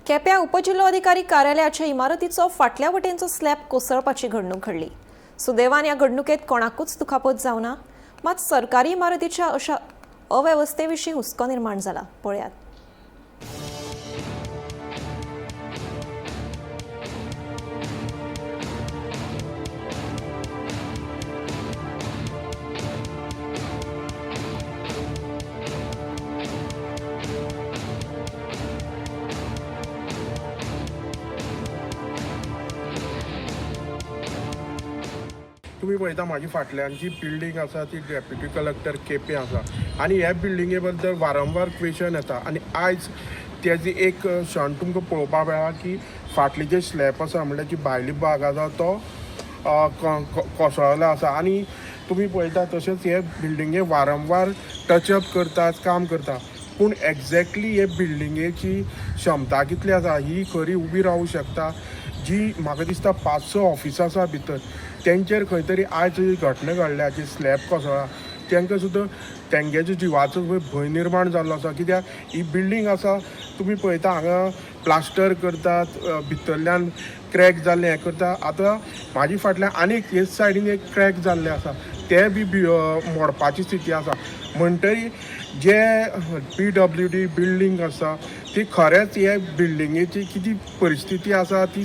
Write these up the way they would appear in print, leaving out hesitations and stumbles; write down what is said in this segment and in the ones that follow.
केप्यां उपजिल्होधिकारी कार्यालयाच्या इमारतीचो फाटल्या वटेनचो स्लॅब कोसळपाची घडणूक घडली. सुदैवान ह्या घडणुकेत कोणाकूच दुखापत जावना, मात सरकारी इमारतीच्या अशा अवेवस्थेविशीं हुस्को निर्माण जाला. पळयात. तुमी पळयता म्हाजी फाटल्यान जी बिल्डींग आसा ती डेप्युटी कलेक्टर केपें आसा आनी ह्या बिल्डिंगे बद्दल वारंवार क्वेशन येता आनी आयज तेजी एक क्षण तुमकां पळोवपाक मेळ्ळा की फाटली जे स्लॅब आसा म्हणल्यार जी भायली भाग आसा तो कोसळ्ळो आसा आनी तुमी पळयता तशेंच हे बिल्डिंगे वारंवार टचअप करतात, काम करता, पूण एग्जॅक्टली हे बिल्डिंगेची क्षमता कितली आसा ही खरी उबी रावूं शकता. जी म्हाका दिसता 5-6 ऑफिसां आसा भितर, तेंचेर खंय तरी आयज ही घटना घडल्या जी स्लॅब कोसळ्ळा तांकां सुद्दां तेंगेच्या जिवाचो भंय निर्माण जाल्लो आसा. कित्याक ही बिल्डींग आसा तुमी पळयता हांगा प्लास्टर करतात, भितरल्यान क्रॅक जाल्लें हें करता. आतां म्हाजी फाटल्यान आनीक हेच सायडीन एक क्रॅक जाल्लें आसा, तें बी मोडपाची स्थिती आसा. म्हणटरी जे PWD building आसा ती खरेंच हे बिल्डिंगेची कितें परिस्थिती आसा ती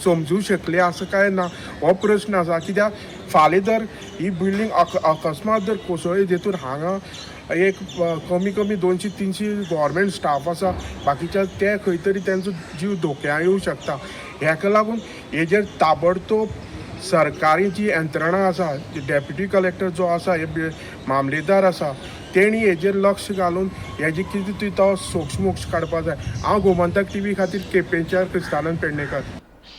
समजूं शकली आसा काय ना हो प्रश्न आसा. कित्याक फाल्यां जर ही बिल्डींग अकस्मात जर कोसळ्ळी जेतून हांगा एक कमी कमी 200-300 गव्हर्मेंट स्टाफ आसा, बाकीच्या ते खंय तरी तेंचो जीव धोक्या येवं शकता. हेका लागून हेजेर ताबडतोब सरकारी जी यंत्रणा आसा, डेप्युटी कलेक्टर जो आसा, हे मामलेदार आसा, तेणी हेजेर लक्ष घालून हेजी कितें ती तो सोक्षमोक्ष काडपा जाय. हांव गोमंतक टीव्ही खातीर केपेंच्यार क्रिस्तानंद पेडणेकर.